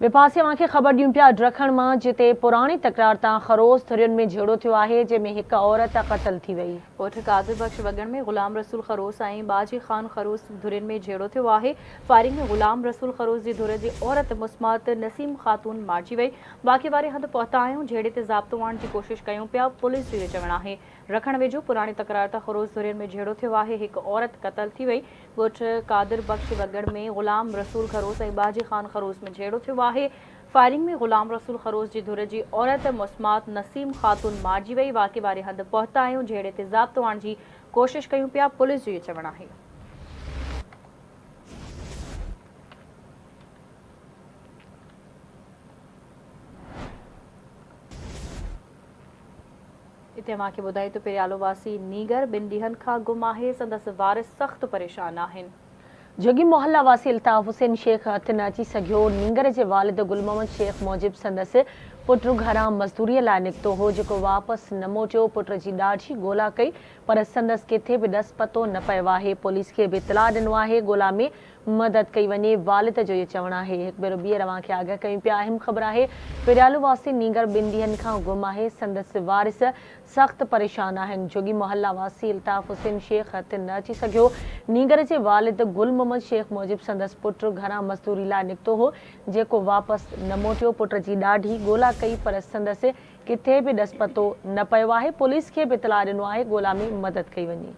ٻئي پاسي اوهان کي خبر ڏيون پيا ڊرکڻ مان جتي پراڻي تڪرار تان خروس ڌرين ۾ جهيڙو ٿيو آهي جنهن ۾ هڪ عورت قتل ٿي وئي. ڳوٺ قادر بخش وڳڻ ۾ غلام رسول خروس ۽ ٻاجهي خان خروس ڌرين ۾ جهيڙو ٿيو آهي، فائرنگ ۾ غلام رسول خروس جي ڌر جي عورت مسمات نسيم خاتون مارجي وئي، واقعي واري هنڌ پهتا آهيون، جهيڙي تي ضابطو آڻڻ جي ڪوشش ڪيون پيا، پوليس جو اهو چوڻ آهي. رکڻ ويجهو پراڻي تڪرار تان خروس ڌرين ۾ جهيڙو ٿيو آهي، هڪ عورت قتل ٿي وئي، ڳوٺ قادر بخش وڳڻ ۾ غلام رسول خروس ۽ ٻاجهي خان خروس ۾ جهيڙو ٿيو آهي، فائرنگ ۾ غلام رسول خروس جي ڌر جي عورت مسمات نسيم خاتون مارجي وئي، واقعي واري هنڌ پهتا آهيون، جهيڙي تي ضابطو آڻڻ جي ڪوشش ڪيون پيا، پوليس جو اهو چوڻ آهي. اتي اوهان کي ٻڌايون ته پريالو واسي نينگر ٻن ڏينهن کان گم آهي، سندس وارث سخت پريشان آهن. جهڳي محلا واسي الطاف حسين شيخ هٿ نه اچي سگهيو، نينگر جي والد گل محمد شيخ موجب سندس پٽ گهران مزدوري لاء نڪتو هو، جيڪو واپس نه موٽيو، پٽ جي ڏاڍي ڳولا ڪئي پر سندس ڪٿي به ڏس پتو نه پيو آهي، پوليس کي به اطلاع ڏنو آهي، ڳولا ۾ مدد ڪئي وڃي، والد جو اهو چوڻ آهي. هڪ ڀيرو ٻيهر اوهان کي آگاهه ڪيون پيا اهم خبر آهي پريالو واسي نينگر ٻن ڏينهن کان گم آهي سندس وارث سخت پريشان آهن جوڳي محلا واسي الطاف حسين شيخ هٿ نه اچي سگهيو نينگر جي والد گل محمد شيخ موجب سندس پٽ گهران مزدوري لاء نڪتو هو جيڪو واپس نه موٽيو پٽ جي ڏاڍي ڳولا ڪئي پر سندس ڪٿي به ڏس پتو نه پيو آهي پوليس کي به اطلاع ڏنو آهي ڳولا ۾ مدد ڪئي وڃي.